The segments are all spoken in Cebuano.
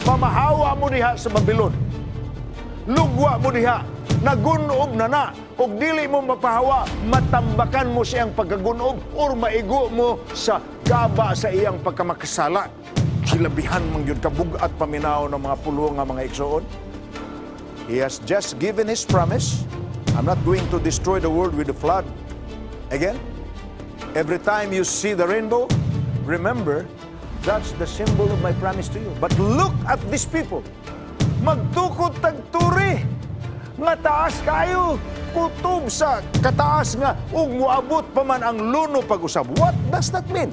Pamahawa mo diha sa Babylon. Lugwa mo diha. Nagunob na na. Ug dili mo mapahawa, matambakan mo siyang pagkagunob or maigo mo sa gaba sa iyang pagkamakasala. Kilabihan man gyud kabug-at paminaw ng mga pulo nga mga igsoon. He has just given his promise. I'm not going to destroy the world with the flood. Again, every time you see the rainbow, remember, that's the symbol of my promise to you. But look at these people. Magtukod tagturi. Nga taas kayo. Kutob sa kataas nga ug moabot pa man ang luno pag-usab. What does that mean?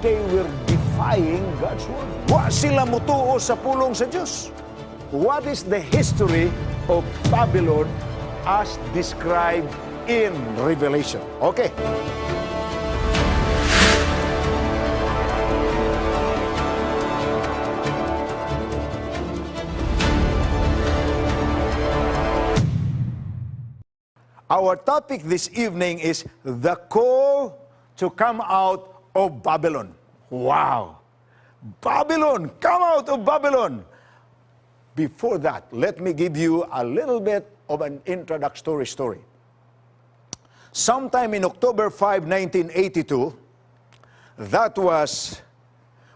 They were defying God's word. Wa sila mutuo sa pulong sa Dios. What is the history of Babylon as described in Revelation? Okay. Our topic this evening is the call to come out of Babylon. Wow! Babylon! Come out of Babylon! Before that, let me give you a little bit of an introductory story. Sometime in October 5, 1982, that was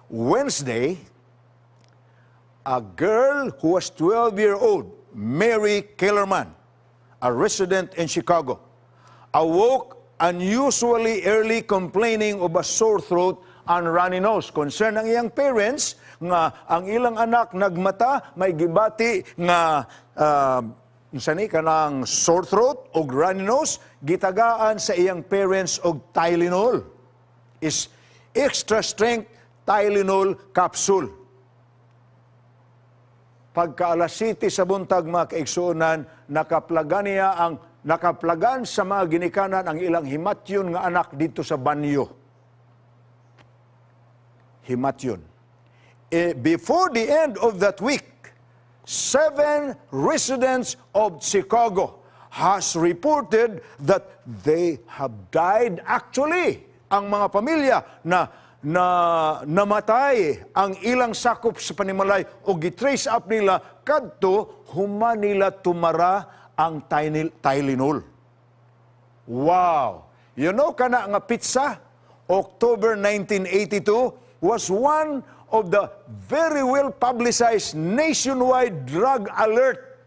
Wednesday, a girl who was 12-year-old, Mary Kellerman, a resident in Chicago, awoke unusually early complaining of a sore throat and runny nose. Concern ang iyang parents nga ang ilang anak nagmata, may gibati nga unsa ni kanang sore throat og runny nose, gitagaan sa iyang parents og Tylenol. Is extra strength Tylenol capsule. Pagka alas 7 sa buntag, mga kaigsuonan, nakaplagan niya ang nakaplagan sa mga ginikanan ang ilang himatyon nga anak dito sa banyo. Himatyon. Eh, before the end of that week, seven residents of Chicago has reported that they have died actually. Ang mga pamilya na namatay ang ilang sakop sa panimalay o gitrace up nila kadto human nila tumara ang Tylenol. Wow! You know kana nga petsa, October 1982, was one of the very well publicized nationwide drug alert.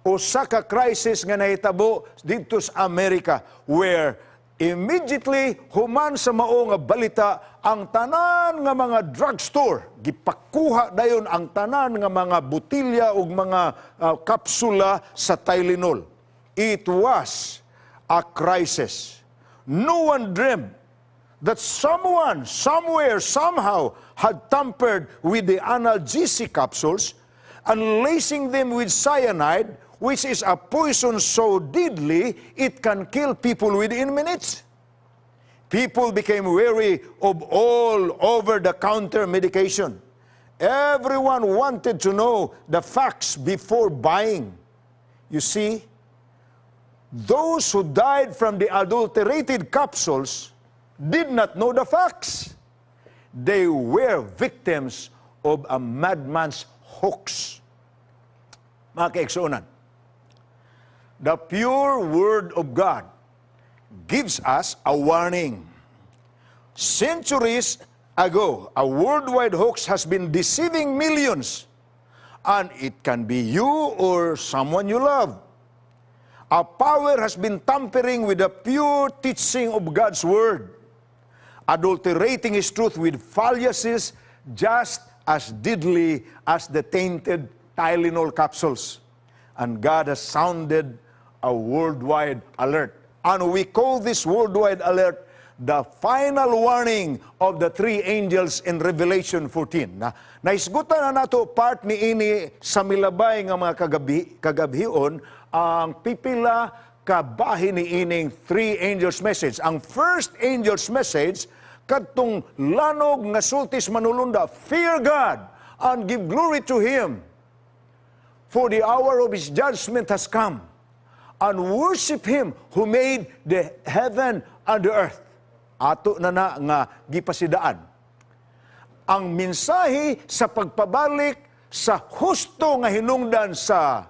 Usa ka crisis nga nahitabo didto sa Amerika where immediately human sa mao nga balita, ang tanan nga mga drugstore gipakuha dayon ang tanan nga mga botelya ug mga kapsula sa Tylenol. It was a crisis. No one dreamed that someone, somewhere, somehow had tampered with the analgesic capsules and lacing them with cyanide, which is a poison so deadly it can kill people within minutes. People became weary of all over-the-counter medication. Everyone wanted to know the facts before buying. You see, those who died from the adulterated capsules did not know the facts. They were victims of a madman's hoax. Mga kaigsuonan, the pure Word of God gives us a warning. Centuries ago, a worldwide hoax has been deceiving millions, and it can be you or someone you love. A power has been tampering with the pure teaching of God's Word, adulterating His truth with fallacies just as deadly as the tainted Tylenol capsules. And God has sounded a worldwide alert. And we call this worldwide alert the final warning of the three angels in Revelation 14. Na, naisgutan na nato part ni ini sa milabay nga mga kagabhion ang pipila kabahin ni ining three angels message. Ang first angel's message kadtong lanog nga sultis manulunda, "Fear God and give glory to Him, for the hour of His judgment has come, and worship Him who made the heaven and the earth." Ato na na nga gipasidaan. Ang mensahe sa pagpabalik sa husto nga hinungdan sa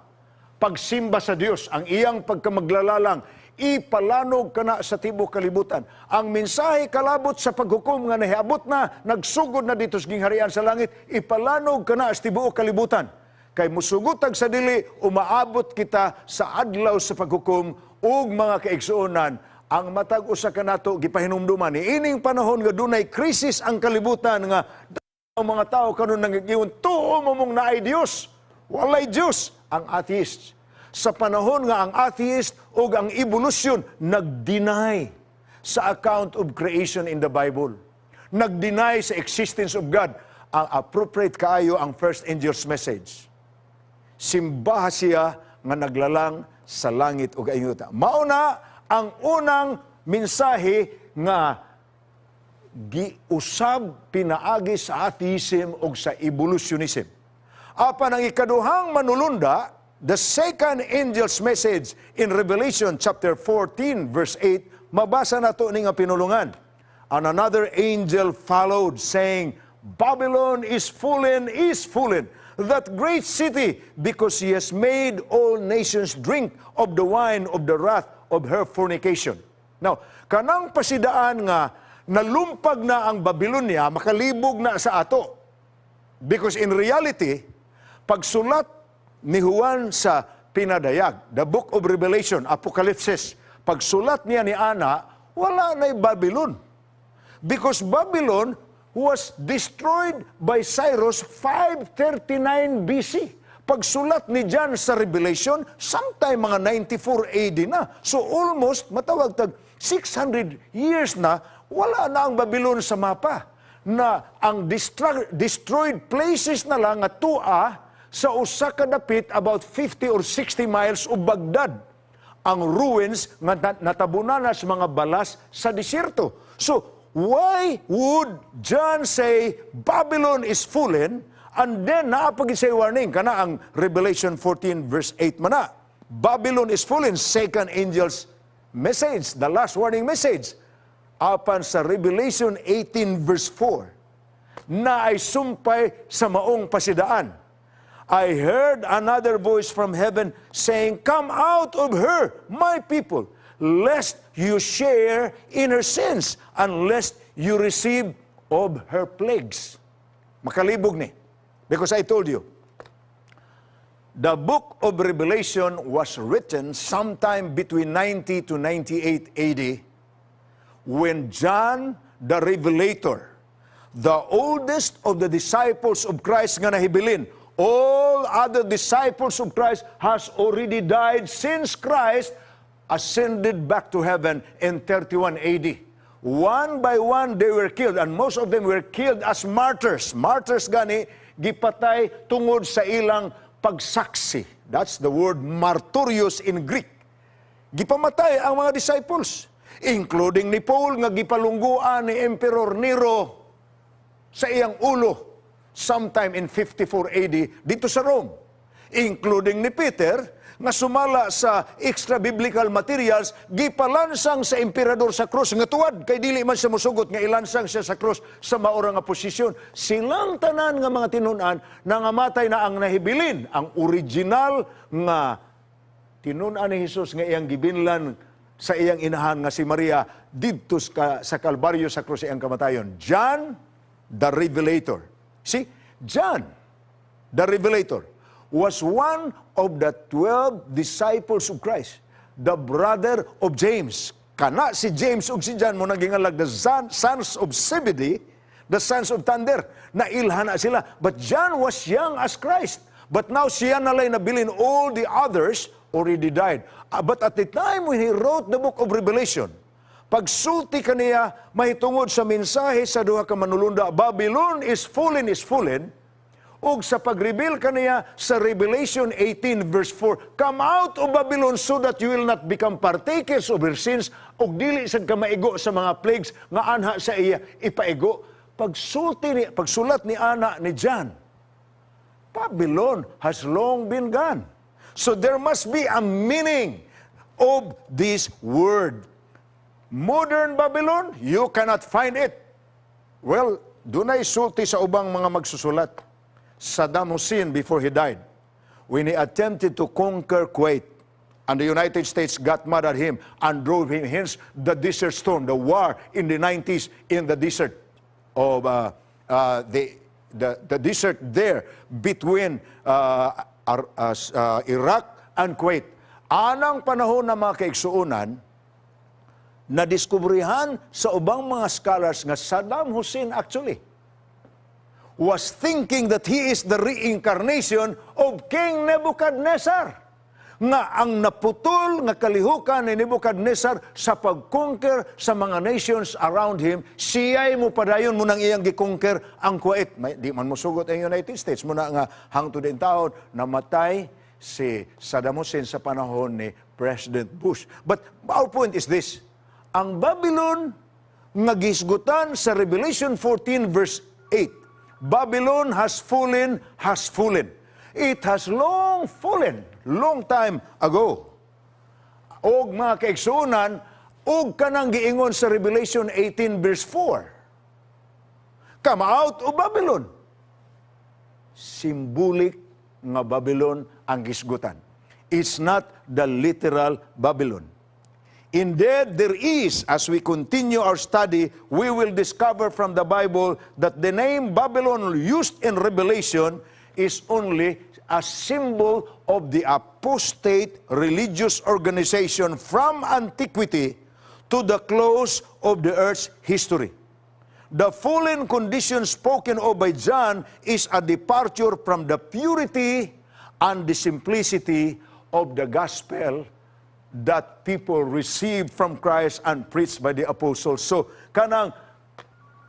pagsimba sa Dios, ang iyang pagkamaglalalang, ipalanog kana sa tibuok kalibutan. Ang mensahe kalabot sa paghukom nga nahiabot na, nagsugod na dito sa gingharian sa langit, ipalanog kana sa tibuok kalibutan. Kay musugot tag sa dili, umaabot kita sa adlaw sa paghukom. Ug mga kaigsuonan, ang matag usa kanato gipahinumduman ni ining panahon nga dunay krisis ang kalibutan, nga ang mga tao karon nangagiyon, "Tuo mo mong naay Dios? Walay Dios," ang atheists. Sa panahon nga ang atheist ug ang evolution nag-deny sa account of creation in the Bible, nag-deny sa existence of God, ang appropriate kaayo ang first angel's message. Simbaha siya nga naglalang sa langit ug yuta. Mao na ang unang mensahe nga giusab pinaagi sa atheism o sa evolutionism. Apan ang ikaduhang manulunda, the second angel's message in Revelation chapter 14 verse 8, mabasa nato ni nga pinulungan. "And another angel followed, saying, 'Babylon is fallen, that great city, because she has made all nations drink of the wine of the wrath of her fornication.'" Now, kanang pasidaan nga nalumpag na ang Babylonia, makalibog na sa ato. Because in reality, pagsulat ni Juan sa pinadayag, the Book of Revelation, Apocalypse, pagsulat niya ni ana, wala na'y Babylon. Because Babylon was destroyed by Cyrus 539 BC. Pagsulat ni John sa Revelation, sometime mga 94 AD na. So almost, matawag tag 600 years na, wala na ang Babylon sa mapa. Na ang destroyed places na lang nga tua sa usa ka dapit about 50 or 60 miles of Baghdad ang ruins nga natabunan na sa mga balas sa disyerto. So, why would John say Babylon is fallen and then naa pa gyud siya'y warning? Kana ang Revelation 14 verse 8 man na. Babylon is fallen, second angel's message, the last warning message. Apan sa Revelation 18 verse 4, naay sumpay sa maong pasidaan. "I heard another voice from heaven saying, 'Come out of her, my people, lest you share in her sins, and lest you receive of her plagues.'" Makalibog ni. Because I told you, the Book of Revelation was written sometime between 90 to 98 AD when John the Revelator, the oldest of the disciples of Christ nga nahibilin, all other disciples of Christ has already died since Christ ascended back to heaven in 31 AD. One by one, they were killed, and most of them were killed as martyrs. Martyrs gani, gipatay tungod sa ilang pagsaksi. That's the word martyrios in Greek. Gipamatay ang mga disciples, including ni Paul nga gipalungguan ni Emperor Nero sa iyang ulo sometime in 54 AD dito sa Rome. Including ni Peter nga sumala sa extra biblical materials, gipalansang sa emperador sa krus nga tuwad kay dili man siya musugot nga ilansang siya sa krus sa maora nga posisyon. Silang tanan nga mga tinun-an nangamatay na. Ang nahibilin, ang original nga tinun-an ni Jesus nga iyang gibinlan sa iyang inahan nga si Maria didto sa Kalbaryo, sa krus iyang kamatayon. John the Revelator. See, John the Revelator was one of the 12 disciples of Christ, the brother of James. Kana si James ug si John mao nang gingalag the sons of Zebedee, the sons of thunder. Nailhan na sila. But John was young as Christ. But now siya na lay nabilin, all the others already died. But at the time when he wrote the Book of Revelation, pagsulti kaniya mahitungod sa mensahe sa duha ka manulunda, "Babylon is fallen," ug sa pag-reveal kaniya sa Revelation 18 verse 4, "Come out of Babylon so that you will not become partakers of her sins," ug dili sad ka maigo sa mga plagues nga anha sa iya ipaigo. Pagsulat ni ana ni John, Babylon has long been gone. So there must be a meaning of this word. Modern Babylon, you cannot find it. Well, Dunay sulti sa ubang mga magsusulat. Saddam Hussein, before he died, when he attempted to conquer Kuwait, and the United States got mad at him and drove him, hence the Desert Storm, the war in the 90s in the desert of the desert there between Iraq and Kuwait. Anang panahon na, mga kaigsuonan, nadiskubrihan sa ubang mga scholars nga Saddam Hussein actually was thinking that he is the reincarnation of King Nebuchadnezzar. Nga ang naputol nga kalihukan ni Nebuchadnezzar sa pag-conquer sa mga nations around him, siya'y mo padayon mo nang iyang gi-conquer ang Kuwait. May, di man mosugot ang United States. Muna nga hangtod din taon, namatay si Saddam Hussein sa panahon ni President Bush. But our point is this: ang Babylon nga gisgutan sa Revelation 14 verse 8, "Babylon has fallen, has fallen." It has long fallen, long time ago. Og mga kaigsuonan, og kanang giingon sa Revelation 18 verse 4, "Come out of Babylon." Symbolic nga Babylon ang gisgutan. It's not the literal Babylon. Indeed, there is, as we continue our study, we will discover from the Bible that the name Babylon used in Revelation is only a symbol of the apostate religious organization from antiquity to the close of the earth's history. The fallen condition spoken of by John is a departure from the purity and the simplicity of the gospel that people received from Christ and preached by the apostles. So, kanang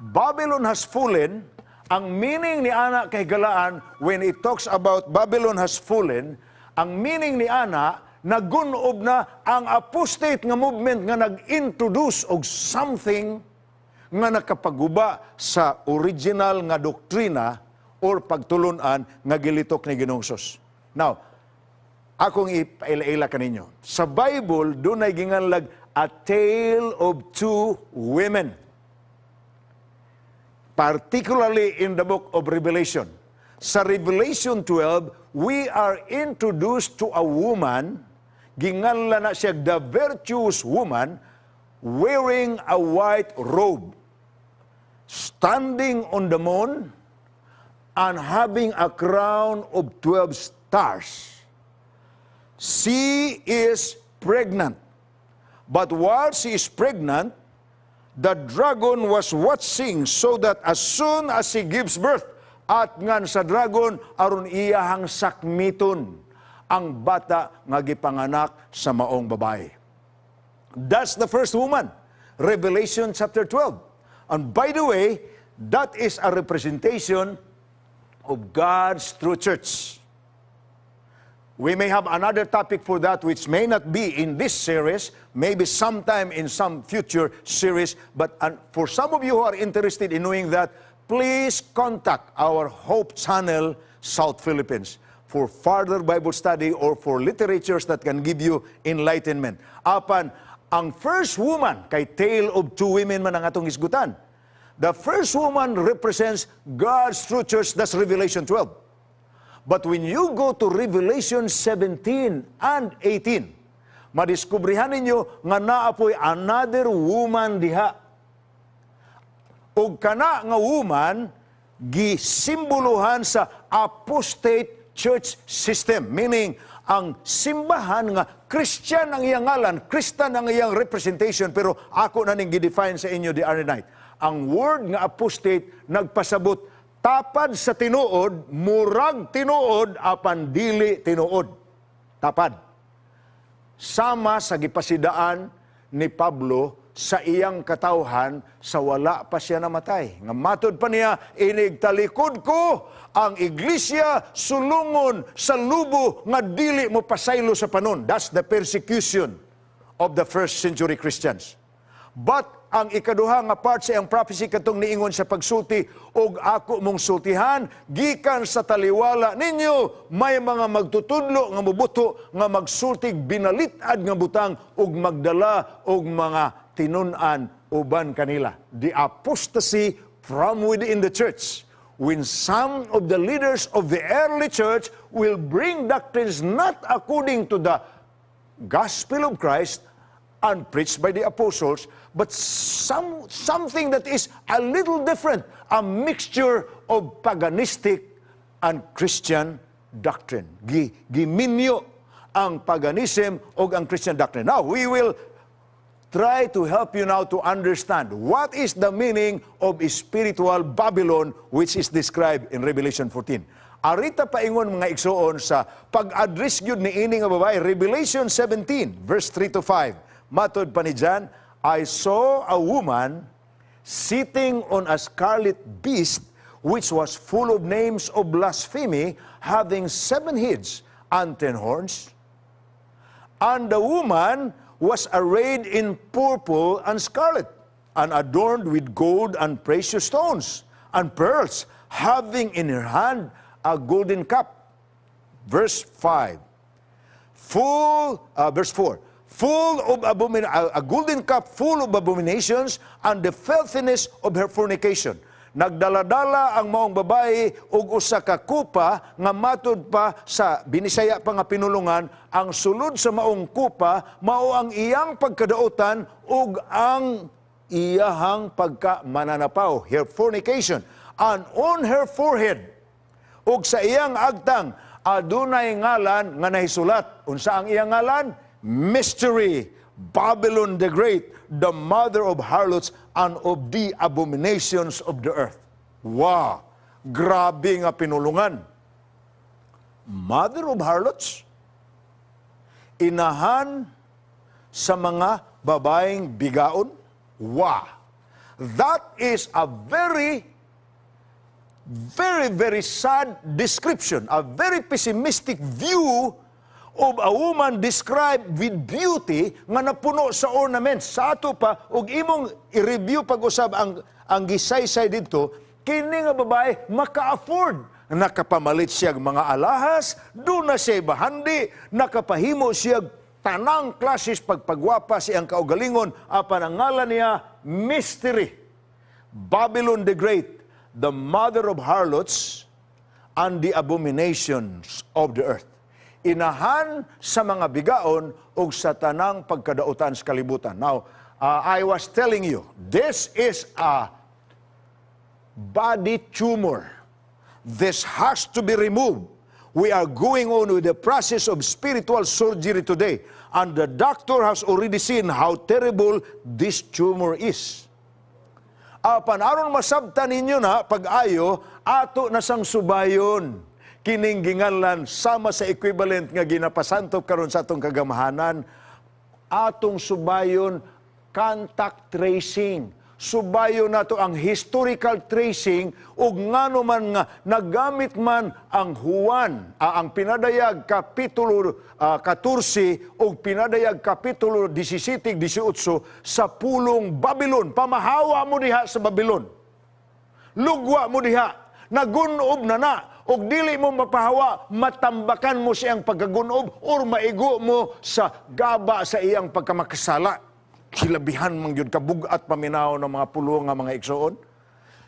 "Babylon has fallen," ang meaning ni ana kay galaan, when it talks about "Babylon has fallen," ang meaning ni ana, nagunob na ang apostate nga movement nga nag-introduce og something nga nakapaguba sa original nga doktrina or pagtulunan nga gilitok ni Ginoong Hesus. Now, akong ipaila-ila kaninyo. Sa Bible, dunay ginganlag a tale of two women. Particularly in the book of Revelation. Sa Revelation 12, we are introduced to a woman, ginganla na siya the virtuous woman, wearing a white robe, standing on the moon, and having a crown of 12 stars. She is pregnant. But while she is pregnant, the dragon was watching so that as soon as she gives birth, at ngan sa dragon aron iyahang sakmiton ang bata nga gipanganak sa maong babae. That's the first woman. Revelation chapter 12. And by the way, that is a representation of God's true church. We may have another topic for that, which may not be in this series, maybe sometime in some future series. But for some of you who are interested in knowing that, please contact our Hope Channel South Philippines for further Bible study or for literatures that can give you enlightenment. Apan, ang first woman, kay tale of two women man ang atong isgutan. The first woman represents God's true church, that's Revelation 12. But when you go to Revelation 17 and 18, madiskubrihan ninyo nga naa poy another woman diha. Ug kana nga woman gisimboluhan sa apostate church system, meaning ang simbahan nga Christian ang iyang ngalan, Christian ang iyang representation, pero ako na ning gi-define sa inyo the other night. Ang word nga apostate nagpasabot tapad sa tinuod, murag tinuod apan dili tinuod. Tapad. Sama sa gipasidaan ni Pablo sa iyang katawhan sa wala pa siya namatay. Nga matod pa niya, "Inig talikod ko, ang iglesia sulungon sa lubo nga dili mo pasaylo sa panon." That's the persecution of the first century Christians. But ang ikaduha nga part sa iyang prophecy, katong niingon sa pagsulti, "Og ako mong sultihan, gikan sa taliwala ninyo may mga magtutudlo nga mubuto nga magsultig binalit-ad nga butang ug magdala og mga tinun-an uban kanila." The apostasy from within the church when some of the leaders of the early church will bring doctrines not according to the gospel of Christ and preached by the apostles, but something that is a little different, a mixture of paganistic and Christian doctrine. Giminyo ang paganism o ang Christian doctrine. Now, we will try to help you now to understand what is the meaning of spiritual Babylon, which is described in Revelation 14. Arita paingon, mga igsuon, sa pag-address gyud ni ini nga babae, Revelation 17 verse 3 to 5. Matod pa ni John, "I saw a woman sitting on a scarlet beast which was full of names of blasphemy, having seven heads and 10 horns. And the woman was arrayed in purple and scarlet, and adorned with gold and precious stones and pearls, having in her hand a golden cup." Verse 5. Verse 4. Full of abomin- a golden cup full of abominations and the filthiness of her fornication. Nagdaladala ang maong babae og usa ka kupa nga matud pa sa Binisaya pa nga pinulungan, ang sulod sa maong kupa mao ang iyang pagkadautan ug ang iyahang pagkamananapaw, her fornication. And on her forehead, ug sa iyang agtang, adunay ngalan nga nahisulat. Unsa ang iyang ngalan? "Mystery, Babylon the Great, the mother of harlots and of the abominations of the earth." Wow! Grabe nga pinulungan. Mother of harlots? Inahan sa mga babaeng bigaon? Wow! That is a very, very, very sad description, a very pessimistic view of a woman described with beauty nga napuno sa ornaments. Sa ato pa, ug imong i-review pag-usab ang gisaysay didto, kini nga babae maka-afford. Nakapamalit siya mga alahas, duna siya bahandi, nakapahimo siya tanang klases pagpagwapa sa iyang kaugalingon, apan ang ngalan niya, Mystery. Babylon the Great, the mother of harlots and the abominations of the earth. Inahan sa mga bigaon ug sa tanang pagkadautan sa kalibutan. Now, I was telling you, this is a body tumor. This has to be removed. We are going on with the process of spiritual surgery today. And the doctor has already seen how terrible this tumor is. Apan aron masabtan ninyo na pag-ayo, ato na sang subayon kining ginganlan sama sa equivalent nga ginapasantop karon sa atong kagamahanan, atong subayon contact tracing. Subayon nato ang historical tracing ug ngano man nga nagamit man ang Juan, ang Pinadayag kapitulo 14 ug Pinadayag kapitulo 17, 18 sa pulong Babylon. Pamahawa mo diha sa Babylon. Lugwa mo diha. Nagunob na na. Ug dili mo mapahawa, matambakan mo siyang pagkagunob or maigo mo sa gaba sa iyang pagkamakasala. Kilabihan man gyud kabugat paminaw ng mga pulong nga, mga igsoon.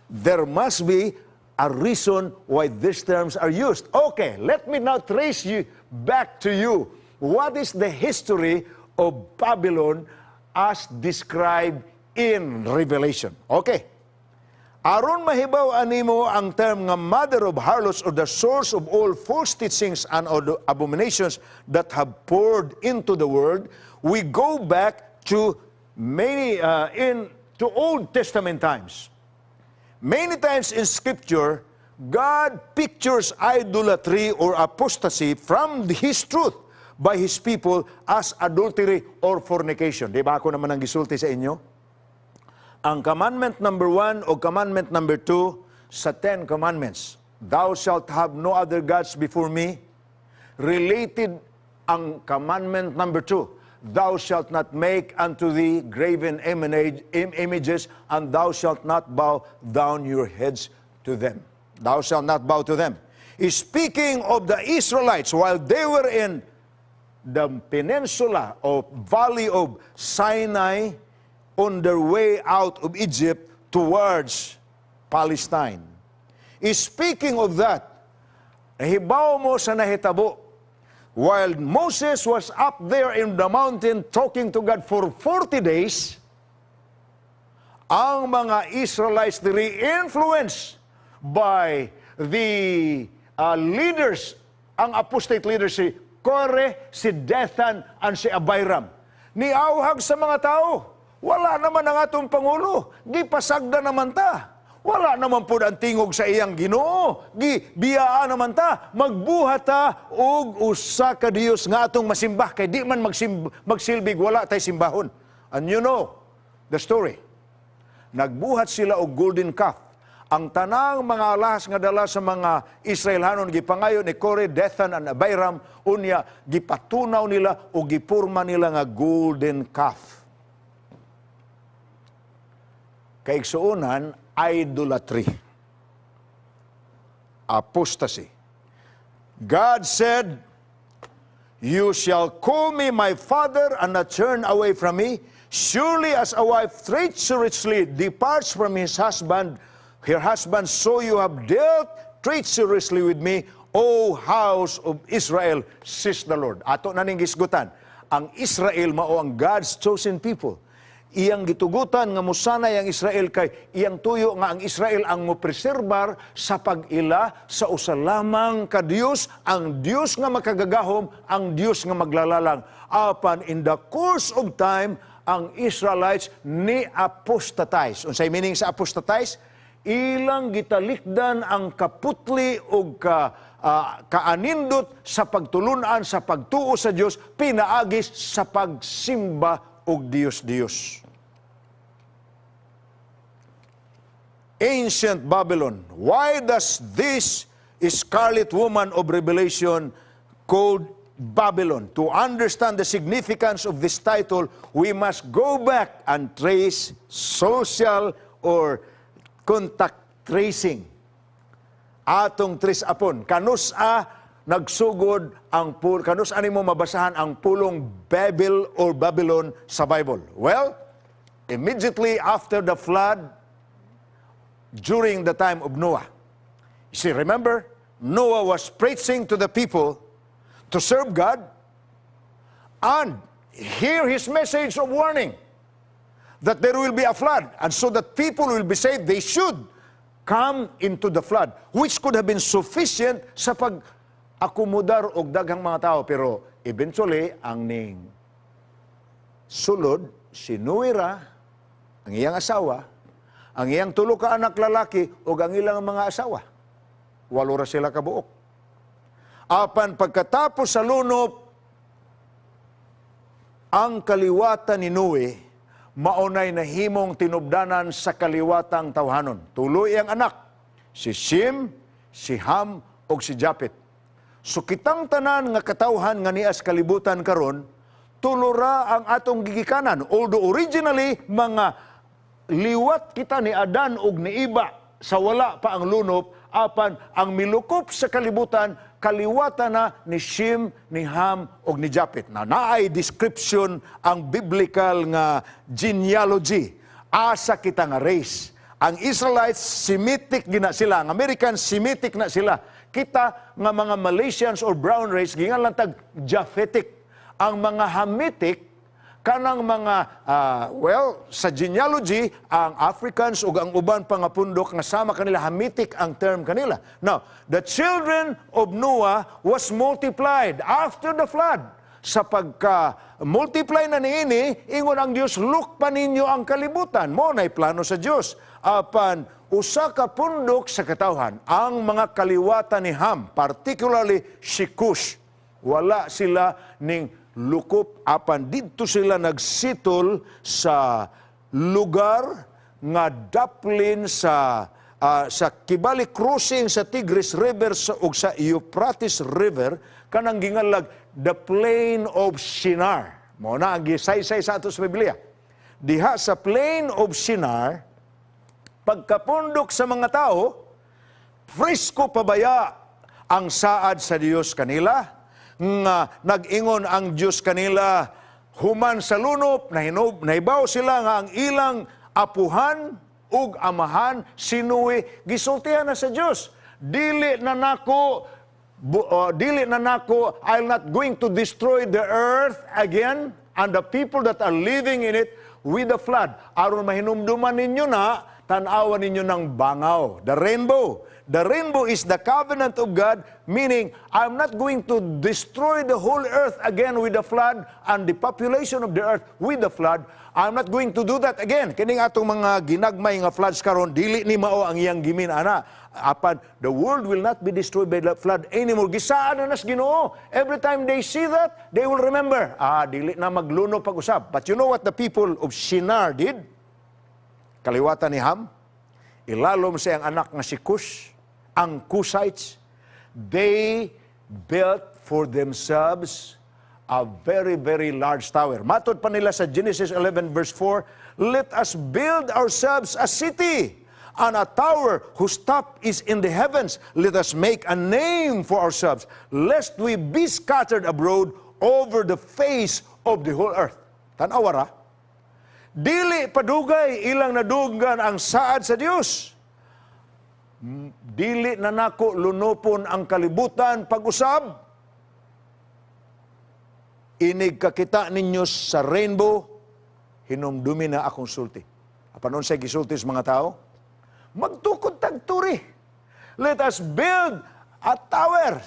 There must be a reason why these terms are used. Okay, let me now trace you back to you. What is the history of Babylon as described in Revelation? Okay. Aron mahibaw animo ang term nga mother of harlots or the source of all false teachings and abominations that have poured into the world, we go back to many in to Old Testament times. Many times in Scripture, God pictures idolatry or apostasy from His truth by His people as adultery or fornication. Di ba ako naman ang gisulti sa inyo? Ang commandment number 1 o commandment number 2 sa Ten Commandments, "Thou shalt have no other gods before me," related ang commandment number 2, "Thou shalt not make unto thee graven images, and thou shalt not bow down your heads to them." Thou shalt not bow to them. Speaking of the Israelites while they were in the peninsula of valley of Sinai on their way out of Egypt towards Palestine. Speaking of that, nahibaw mo sa nahitabo. While Moses was up there in the mountain talking to God for 40 days, ang mga Israelites diri, influenced by the leaders, ang apostate leaders, si Kore, si Dathan, and si Abiram. Niawhag sa mga tao, "Wala naman ang atong pangulo, gipasagda naman ta. Wala naman po ang tingog sa iyang Ginoo. Gibiyaan naman ta. Magbuhat ta og usa ka Dios nga atong masimbah kay di man magsilbig wala tay simbahon." And you know the story. Nagbuhat sila og golden calf. Ang tanang mga alahas nga dala sa mga Israelhanon gipangayo ni Kore, Dathan, and Abiram, unya gipatunaw nila o gipurma nila nga golden calf. Kaigsuonan, idolatry. Apostasy. God said, "You shall call me my father and not turn away from me. Surely as a wife treacherously departs from his husband, her husband, so you have dealt treacherously with me, O house of Israel, says the Lord." Ato na ning gisgutan. Ang Israel mao ang God's chosen people. Iyang gitugutan nga musanay ang Israel kay iyang tuyo nga ang Israel ang mopreserbar sa pag-ila sa usa lamang ka Dios, ang Dios nga makagagahom, ang Dios nga maglalalang. Apan in the course of time, ang Israelites ni apostatize. Unsay meaning sa apostatize? Ilang gitalikdan ang kaputli og kaanindot sa pagtulunan, sa pagtuo sa Dios pinaagis sa pagsimba og Dios-Dios. Ancient Babylon. Why does this scarlet woman of Revelation called Babylon? To understand the significance of this title, we must go back and trace social or contact tracing. Atong trace apon. Kanus-a nagsugod ang kanus-a nimo mabasahan ang pulong Babel or Babylon sa Bible? Well, immediately after the flood during the time of Noah. You see, remember, Noah was preaching to the people to serve God and hear his message of warning that there will be a flood, and so that people will be saved, they should come into the flood, which could have been sufficient sa pag-akomodar og daghang mga tao. Pero eventually, ang ning sulod, si Noe ra, ang iyang asawa, ang iyang tulo ka anak lalaki, ug ang ilang mga asawa. Walo ra sila kabuok. Apan pagkatapos sa lunop, ang kaliwatan ni Noe maunay nahimong tinubdanan sa kaliwatang tawhanon. Tulo iyang anak, si Shem, si Ham, ug si Japet. So kitang tanan nga katawhan nga nias kalibutan karon, tulo ra ang atong gigikanan. Although originally mga liwat kita ni Adan ug ni Iba sa wala pa ang lunop, apan ang milukop sa kalibutan kaliwatan na ni Shem, ni Ham ug ni Japet. Na naay description ang biblical nga genealogy. Asa kita nga race. Ang Israelites, Semitic gina sila. Ang Americans, Semitic na sila. Kita nga mga Malaysians or brown race, gingan lang tag Japhetic. Ang mga Hamitic, kanang mga well, sa genealogy, ang Africans ug ang uban pa nga pundok nga sama kanila, Hamitic ang term kanila. Now, the children of Noah was multiplied after the flood. Sa pagka multiply na niini, ingon ang Dios, "Lukpa ninyo ang kalibutan." Mo nay plano sa Dios. Apan usa ka pundok sa katawhan, ang mga kaliwatan ni Ham, particularly si Cush, wala sila ning lukop, apan didto sila nagsitol sa lugar nga daplin sa kibali crossing sa Tigris River ug sa Euphrates River, kanang gingalag the Plain of Shinar. Mo na ang gisaysay sa ato sa Biblia. Diha sa Plain of Shinar, pagkapundok sa mga tao, presko pabaya ang saad sa Dios kanila nga nag-ingon ang Dios kanila human sa lunop, nahibaw sila nga ang ilang apuhan ug ug amahan si Noe. Gisultihan na sa Dios, "Dili na nako dili na nako, I'm not going to destroy the earth again and the people that are living in it with the flood. Aron mahinumduman ninyo na, tan-awan ninyo ng bangaw," the rainbow. The rainbow is the covenant of God, meaning I'm not going to destroy the whole earth again with the flood and the population of the earth with the flood. I'm not going to do that again. Kining atong mga ginagmay nga floods karon, dili ni mao ang iyang gi-mean ana. Apan the world will not be destroyed by the flood anymore. Gisaad na nas Ginoo. Every time they see that, they will remember, ah, dili na magluno pag-usab. But you know what the people of Shinar did? Kaliwatan ni Ham, ilalom sa iyang anak nga si Cush, ang Cushites, they built for themselves a very, very large tower. Matod pa nila sa Genesis 11 verse 4, "Let us build ourselves a city and a tower whose top is in the heavens. Let us make a name for ourselves, lest we be scattered abroad over the face of the whole earth." Tan-awa ra, dili padugay ilang nadunggan ang saad sa Dios. "Dili na nako lunupon ang kalibutan pag-usab. Inig kakita ninyo sa rainbow, hinumdumi na akong sulti." Apan unsay gisulti sa mga tao? Magtukod tag turi. Let us build a tower.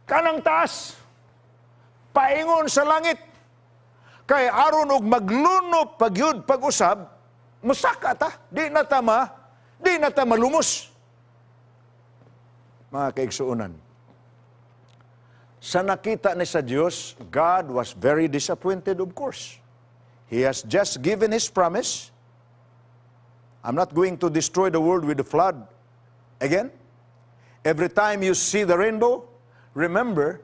Kanang taas. Paingon sa langit. Kay aron og maglunop pagyud pag-usab, musaka ta. Di na ta malumos. Mga kaigsuonan, sa nakita ni sa Dios, God was very disappointed, of course. He has just given His promise. I'm not going to destroy the world with the flood again. Every time you see the rainbow, remember,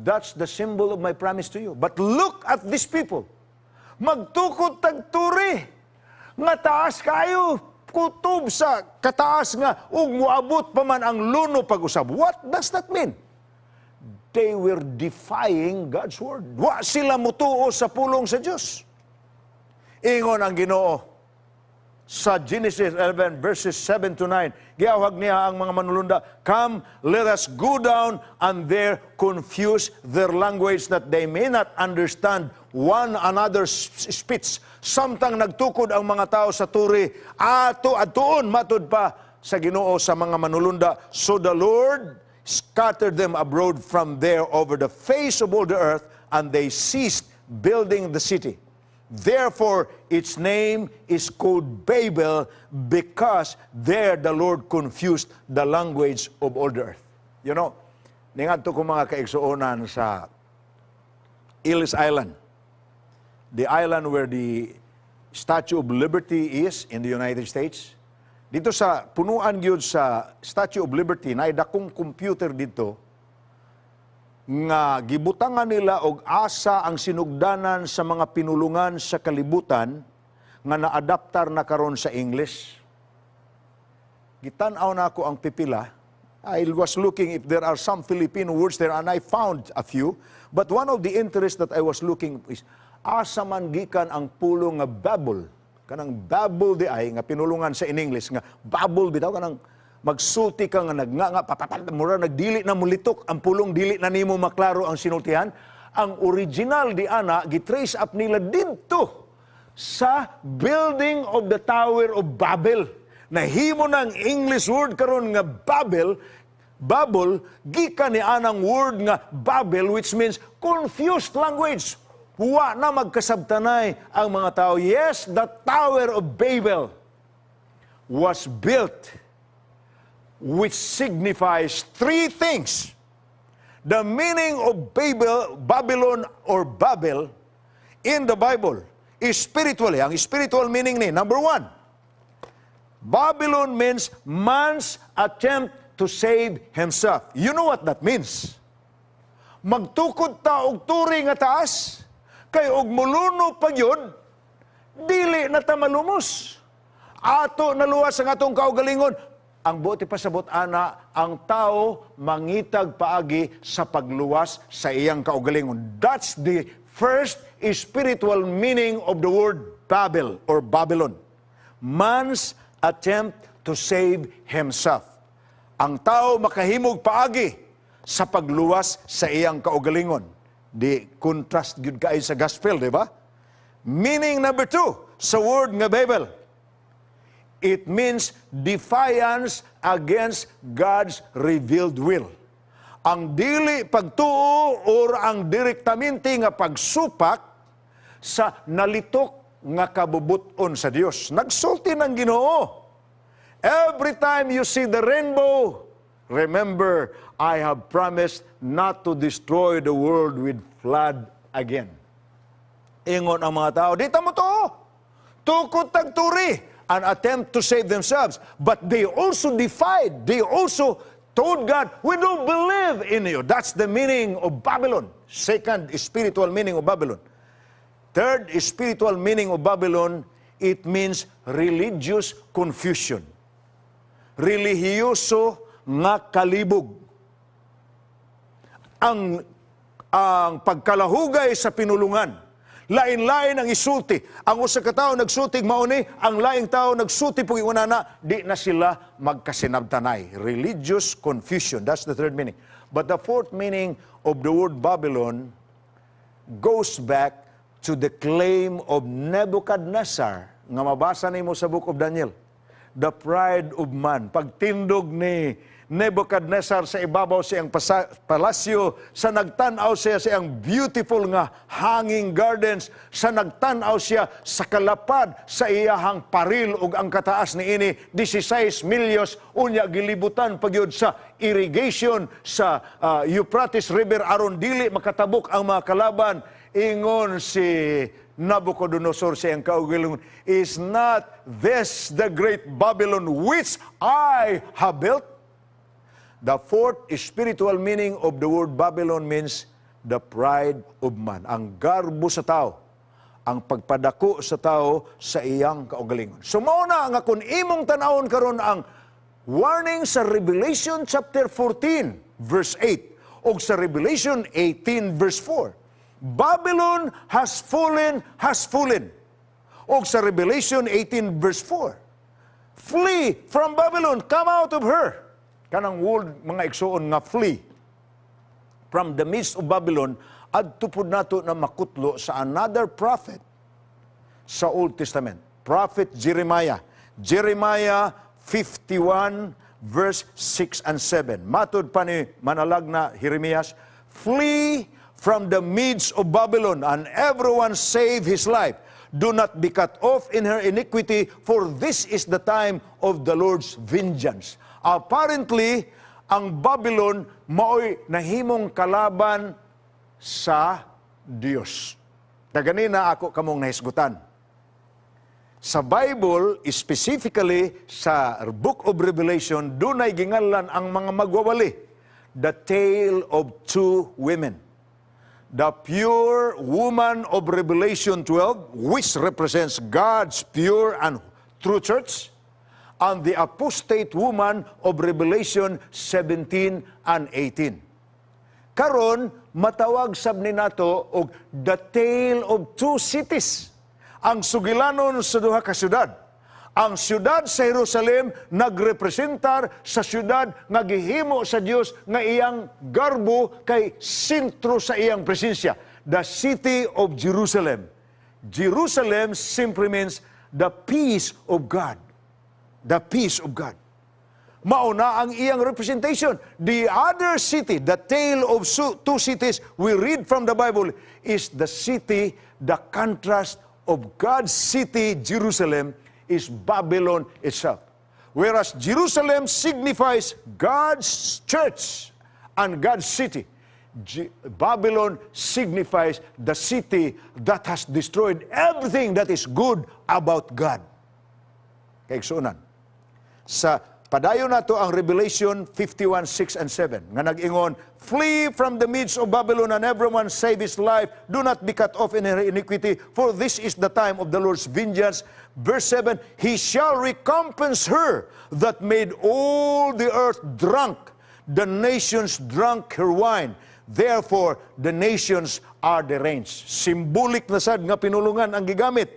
that's the symbol of my promise to you. But look at these people. Magtukod tagturi. Nga taas kayo, kutob sa kataas nga ug moabot pa man ang luno pag-usab. What does that mean? They were defying God's word. Wa sila mutuo sa pulong sa Dios. Ingon ang Ginoo sa Genesis 11 verses 7 to 9. Giawhag niya ang mga manulunda, "Come, let us go down and there confuse their language that they may not understand one another's speech." Samtang nagtukod ang mga tao sa turi, ato adtuon, matud pa sa Ginoo sa mga manulunda. So the Lord scattered them abroad from there over the face of all the earth, and they ceased building the city. Therefore, its name is called Babel, because there the Lord confused the language of all the earth. Ningadto ko, mga kaigsuonan, sa Ellis Island, the island where the Statue of Liberty is in the United States. Dito sa punuan gyud sa Statue of Liberty, naay dakong computer dito nga gibutangan nila og asa ang sinugdanan sa mga pinulungan sa kalibutan nga naadaptar na karon sa English. Gitan-aw nako ang pipila. I was looking if there are some Filipino words there and I found a few. But one of the interests that I was looking is asa man gikan ang pulong nga Babel. Kanang Babel di ay nga pinulungan sa in English nga Babel bitaw, kanang magsulti ka nga nagnganga papapat, mura nagdili na mulitok ang pulong, dili na nimo maklaro ang sinultihan. Ang original di ana, gitrace up nila didto sa building of the Tower of Babel. Nahimo ng English word karon nga Babel, Babel, gikan ni anang word nga Babel, which means confused language. Wa na magkasabtanay ang mga tao. Yes, the Tower of Babel was built, which signifies three things. The meaning of Babel, Babylon or Babel in the Bible is spiritually. Ang spiritual meaning ni, number one, Babylon means man's attempt to save himself. You know what that means? Magtukod ta og turi nga taas, kay og muluno pa gyud, dili na ta malumos. Ato naluwas ang atong kaugalingon. Ang buot ipasabot ana, ang tao mangitag paagi sa pagluwas sa iyang kaugalingon. That's the first spiritual meaning of the word Babel or Babylon. Man's attempt to save himself. Ang tao makahimog paagi sa pagluwas sa iyang kaugalingon. Di contrast gyud kaayo sa gospel, di ba? Meaning number two sa word nga Babel. It means defiance against God's revealed will. Ang dili pagtuo or ang direktamente nga pagsupak sa nalitok nga kabubuton sa Dios. Nagsulti ng Ginoo. Every time you see the rainbow, remember, I have promised not to destroy the world with flood again. Ingon ang mga tao, "Di ta motuo. Tukod tag turi," an attempt to save themselves. But they also defied. They also told God, "We don't believe in you." That's the meaning of Babylon. Second spiritual meaning of Babylon. Third spiritual meaning of Babylon, it means religious confusion. Relihiyoso nga kalibog. Ang pagkalahugay sa pinulungan. Lain-lain ang isulti. Ang usa ka tawo nagsultig mao ni, ang laing tawo nagsulti pug na, di na sila magkasinabtanay. Religious confusion. That's the third meaning. But the fourth meaning of the word Babylon goes back to the claim of Nebuchadnezzar nga mabasa nimo sa Book of Daniel. The pride of man. Pagtindog ni Nebuchadnezzar sa ibabaw sa iyang palasyo, sa nagtan-aw siya sa iyang beautiful nga hanging gardens, sa nagtan-aw siya sa kalapad sa iyahang paril ug ang kataas niini 16 milyos, unya gilibutan pagyud sa irrigation sa Euphrates River aron dili makatabok ang mga kalaban. Ingon si Nabucodonosor sa iyang kaugalingon, "Is not this the great Babylon which I have built?" The fourth spiritual meaning of the word Babylon means the pride of man. Ang garbo sa tao, ang pagpadako sa tao sa iyang kaugalingon. So mao na nga kung imong tan-awon karon ang warning sa Revelation chapter 14 verse 8 o sa Revelation 18 verse 4. Babylon has fallen, has fallen. O sa Revelation 18 verse 4. Flee from Babylon, come out of her. Kanang word, mga igsuon, nga flee from the midst of Babylon, adto pud nato na makutlo sa another prophet sa Old Testament. Prophet Jeremiah. Jeremiah 51 verse 6 and 7. Matud pa ni manalagna Jeremias, "Flee from the midst of Babylon and everyone save his life. Do not be cut off in her iniquity, for this is the time of the Lord's vengeance." Apparently, ang Babylon maoy nahimong kalaban sa Dios. Kaganina ako kamong nahisgutan. Sa Bible, specifically sa Book of Revelation, dunay gingalan ang mga magwawali. The tale of two women. The pure woman of Revelation 12, which represents God's pure and true church, and the apostate woman of Revelation 17 and 18. Karon matawag sab ni nato og the tale of two cities. Ang sugilanon sa duha ka syudad. Ang syudad sa Jerusalem nagrepresentar sa syudad nga gihimo sa Dios nga iyang garbo kay sentro sa iyang presensya. The city of Jerusalem. Jerusalem simply means the peace of God. The peace of God. Mauna ang iyang representation. The other city, the tale of two cities we read from the Bible, is the city, the contrast of God's city, Jerusalem, is Babylon itself. Whereas Jerusalem signifies God's church and God's city, Babylon signifies the city that has destroyed everything that is good about God. Kaigsuonan, sa padayon nato ang Revelation 51, 6 and 7 nga nag-ingon, "Flee from the midst of Babylon and everyone save his life. Do not be cut off in her iniquity, for this is the time of the Lord's vengeance." Verse 7, "He shall recompense her that made all the earth drunk. The nations drunk her wine. Therefore, the nations are deranged." Symbolic na sad nga pinulungan ang gigamit.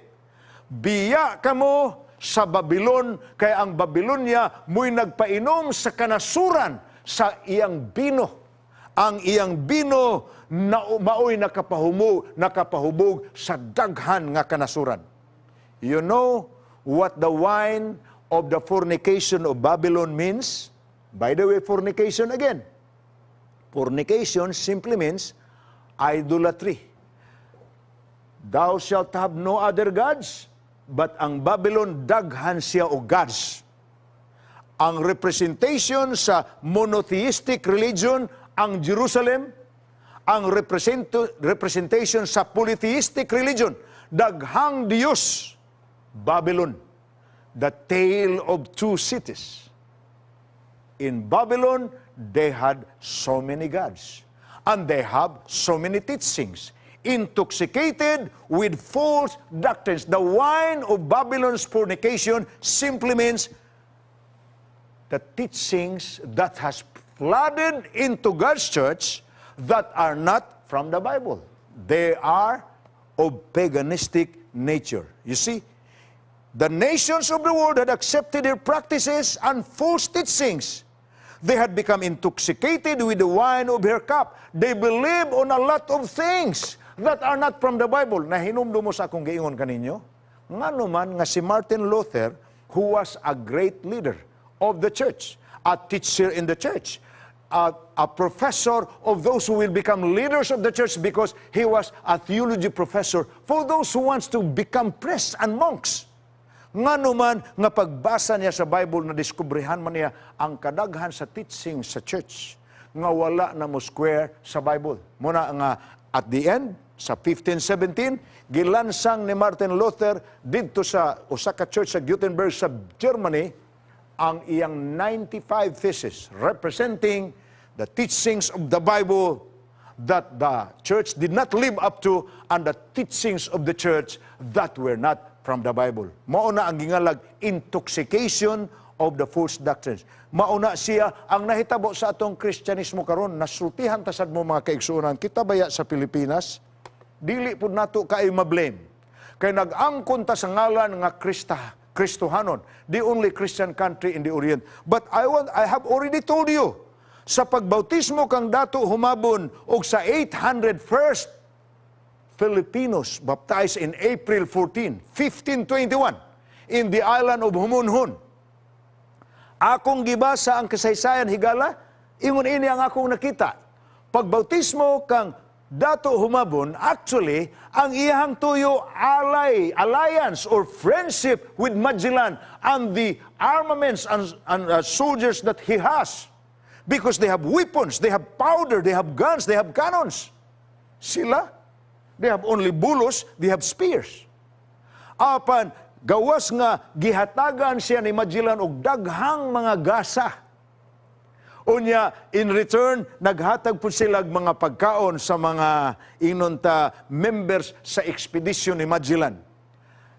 Biya kamo Sa Babylon, kay ang Babylonia mo'y nagpainom sa kanasuran sa iyang bino. Ang iyang bino na maoy nakapahubog sa daghan nga kanasuran. You know what the wine of the fornication of Babylon means? By the way, fornication again. Fornication simply means idolatry. Thou shalt have no other gods, but ang Babylon, daghan siya og gods. Ang representation sa monotheistic religion, ang Jerusalem, ang representation sa polytheistic religion, daghang Diyos, Babylon. The tale of two cities. In Babylon, they had so many gods. And they have so many teachings. Intoxicated with false doctrines. The wine of Babylon's fornication simply means the teachings that has flooded into God's church that are not from the Bible. They are of paganistic nature. You see, the nations of the world had accepted their practices and false teachings. They had become intoxicated with the wine of her cup. They believe on a lot of things that are not from the Bible. Nahinumdum mo sa akong giingon kaninyo? Ngano man nga si Martin Luther, who was a great leader of the church, a teacher in the church, a professor of those who will become leaders of the church because he was a theology professor for those who wants to become priests and monks. Ngano man nga pagbasa niya sa Bible, na diskubrihan man niya ang kadaghan sa teaching sa church nga wala na mo square sa Bible. Mao na nga at the end sa 1517, gilansang ni Martin Luther didto sa usa ka church sa Gutenberg sa Germany ang iyang 95 thesis representing the teachings of the Bible that the church did not live up to and the teachings of the church that were not from the Bible. Mao na ang gingalag intoxication of the false doctrines. Mao na siya ang nahitabo sa atong Kristyanismo karon. Nasultihan ta sad mo, mga kaigsuonan, kita baya sa Pilipinas, dili pud nato kaayo ma-blame. Kay nag-angkon ta sa ngalan nga Kristohanon, the only Christian country in the Orient. But I have already told you, sa pagbautismo kang Dato Humabon og sa 800 first Filipinos baptized in April 14, 1521 in the island of Homonhon. Akong gibasa ang kasaysayan, higala, ingon ini ang akong nakita. Pagbautismo kang Dato Humabon, actually, ang iyahang tuyo alliance or friendship with Magellan and the armaments and soldiers that he has. Because they have weapons, they have powder, they have guns, they have cannons. Sila, they have only bulos, they have spears. Apan, gawas nga gihatagan siya ni Magellan og daghang mga gasa. Unya, in return, naghatag po sila og mga pagkaon sa mga inonta members sa expedition ni Magellan.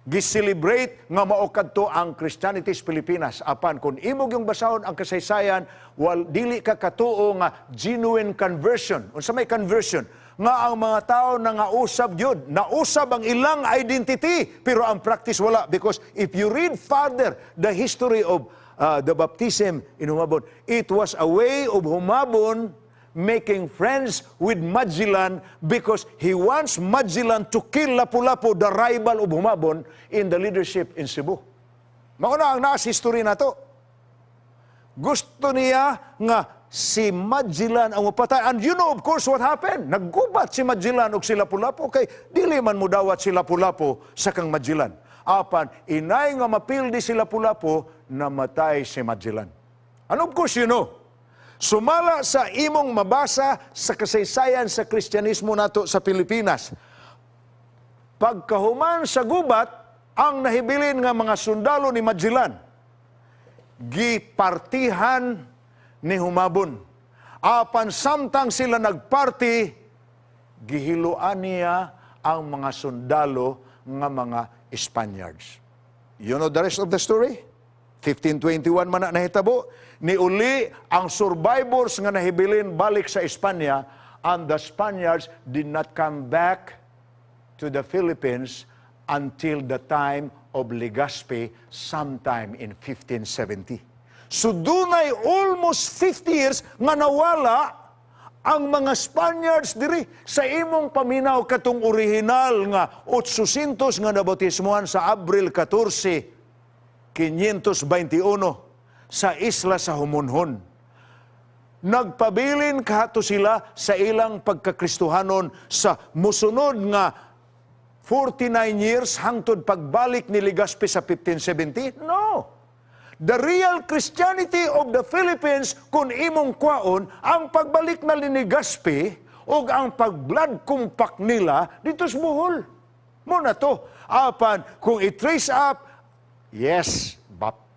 Gi-celebrate nga mao kadto ang Christianity sa Pilipinas. Apan kung imo gyung basahon ang kasaysayan, wal dili ka katuo nga genuine conversion. Unsa may conversion? Nga ang mga tao nangausab gyud, nausab ang ilang identity, pero ang practice wala, because if you read further the history of the baptism in Humabon, it was a way of Humabon making friends with Magellan because he wants Magellan to kill Lapu-Lapu, the rival of Humabon, in the leadership in Cebu. Mao na ang naas history nato. Gusto niya nga si Magellan ang mapatay. And you know, of course, what happened. Naggubat si Magellan og si Lapu-Lapu kay dili man mudawat si Lapu-Lapu sa kang Magellan. Apan, inay nga mapildi si Lapu-Lapu, namatay si Magellan. And of course, sumala sa imong mabasa sa kasaysayan sa Kristyanismo nato sa Pilipinas, pagkahuman sa gubat, ang nahibilin nga mga sundalo ni Magellan, gipartihan ni Humabon. Apan samtang sila nagparty, gihiluan niya ang mga sundalo nga mga Spaniards. You know the rest of the story? 1521 man na nahitabo, niuli ang survivors nga nahibilin balik sa Espanya, and the Spaniards did not come back to the Philippines until the time of Legazpi sometime in 1570. So dunay almost 50 years nga nawala ang mga Spaniards diri. Sa imong paminaw, katong original nga 800 nga nabautismuhan sa Abril 14, 521 sa isla sa Homonhon, nagpabilin kahato sila sa ilang pagkakristuhanon sa musunod nga 49 years hangtod pagbalik ni Legazpi sa 1570? No. The real Christianity of the Philippines, kung imong kwaon, ang pagbalik na ni Legazpi o ang pag-blood compact nila dito sa Bohol. Mao na to. Apan, kung i-trace up, yes,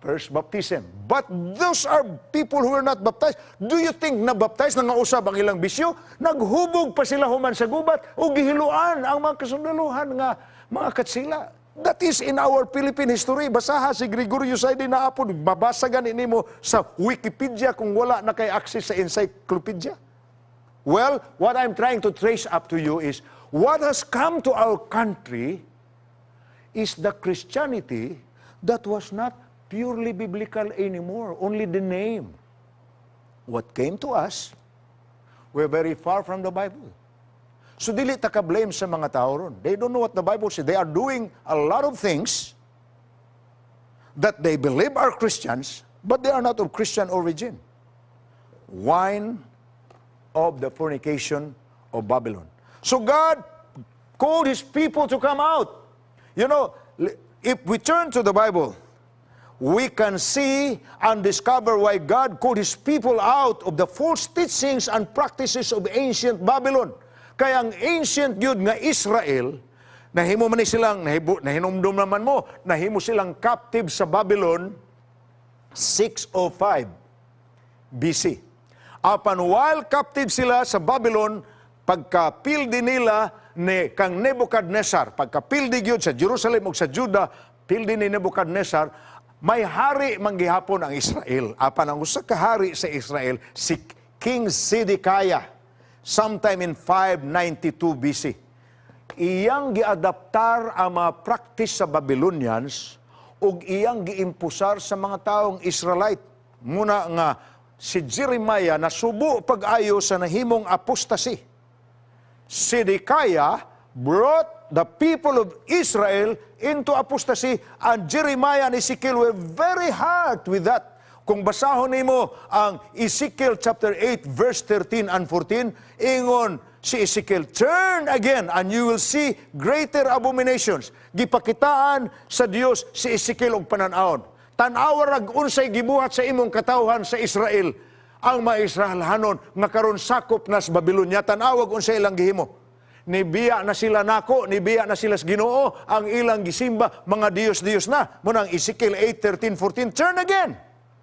first baptism. But those are people who are not baptized. Do you think na baptized na nga usab ang ilang bisyo? Naghubog pa sila human sa gubat o gihiluan ang mga kasundaluhan nga mga katsila. That is in our Philippine history. Basaha si Gregorio Saide na apod. Babasa gani nimo sa Wikipedia kung wala na kay access sa encyclopedia. Well, what I'm trying to trace up to you is what has come to our country is the Christianity that was not purely biblical anymore, only the name. What came to us, we're very far from the Bible. So dili ta ka blame sa mga tao ron. They don't know what the Bible says. They are doing a lot of things that they believe are Christians, but they are not of Christian origin. Wine of the fornication of Babylon. So God called His people to come out. If we turn to the Bible, we can see and discover why God called His people out of the false teachings and practices of ancient Babylon. Kaya ang ancient yun nga Israel, nahimo man ni silang, nahinumdum naman mo, nahimo silang captive sa Babylon 605 BC. Apan while captive sila sa Babylon, pagkapildi nila ni kang Nebuchadnezzar, pagkapildi gyud sa Jerusalem ug sa Judah, pildi ni Nebuchadnezzar, may hari manggihapon ang Israel. Apan ang usa ka hari sa Israel, si King Zedekiah, sometime in 592 BC. Iyang giadaptar ang mga practice sa Babylonians ug iyang giimpusar sa mga taong Israelite. Muna nga si Jeremiah nasubo pag-ayo sa nahimong apostasy. Zedekiah brought the people of Israel into apostasy, and Jeremiah and Ezekiel were very hard with that. Kung basahon nimo ang Ezekiel chapter 8 verse 13 and 14, ingon si Ezekiel, "Turn again and you will see greater abominations." Gipakitaan sa Dios si Ezekiel og panan-awon. "Tan-awa rag unsay gibuhat sa imong katawhan sa Israel, ang mga Israelhanon nga karon sakop na sa Babylonia. Tan-awag unsay ilang gihimo. Nibiya na sila nako, nibiya na sila sa Ginoo, ang ilang gisimba mga Diyos-Diyos na." Munang Ezekiel 8, 13, 14, "Turn again."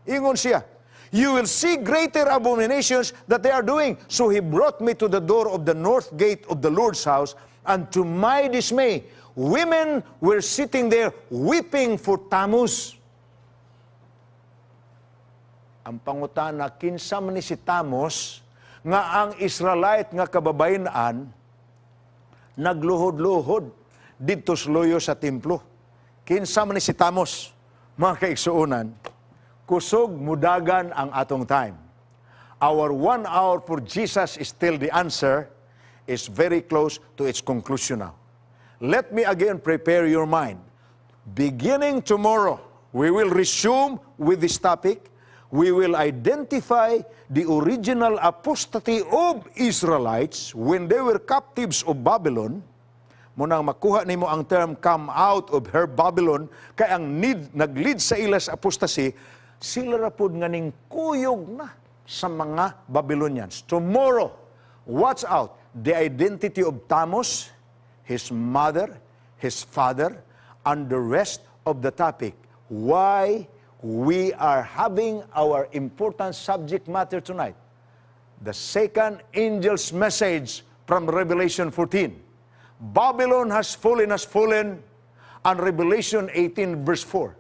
Ingon siya, "You will see greater abominations that they are doing." So he brought me to the door of the north gate of the Lord's house, and to my dismay, women were sitting there weeping for Tammuz. Ang pangutana, kinsa man ni si Tammuz nga ang Israelite nga kababayen-an nagluhod-luhod didto sa luyo sa templo? Kinsa man ni si Tammuz? Mga kaigsuonan, kusog mudagan ang atong time. Our one hour for Jesus Is Still the Answer is very close to its conclusion now. Let me again prepare your mind. Beginning tomorrow, we will resume with this topic. We will identify the original apostasy of Israelites when they were captives of Babylon. Munang makuha nimo ang term "come out of her, Babylon", kay ang need nag-lead sa ila sa apostasy, sila ra pod nga ning kuyog na sa mga Babylonians. Tomorrow, watch out, the identity of Tammuz, his mother, his father, and the rest of the topic. Why we are having our important subject matter tonight, the second angel's message from Revelation 14. Babylon has fallen, and Revelation 18 verse 4.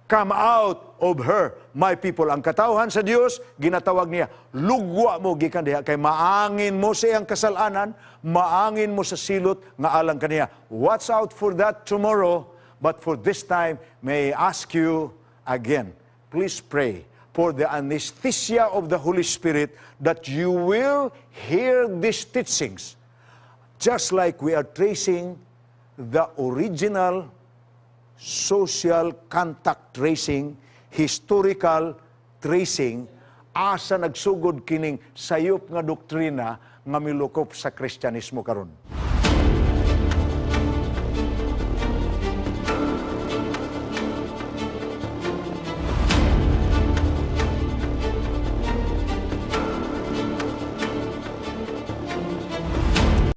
"Come out of her, my people." Ang katawhan sa Dios, ginatawag niya, "Lugwa mo gikan diha kay maangin mo sa iyang kasalanan, maangin mo sa silot nga alang kaniya." Watch out for that tomorrow. But for this time, may I ask you again, please pray for the anesthesia of the Holy Spirit that you will hear these teachings just like we are tracing the original social contact tracing, historical tracing, asa nagsugod kining sayop nga doktrina nga milukop sa Kristyanismo karon.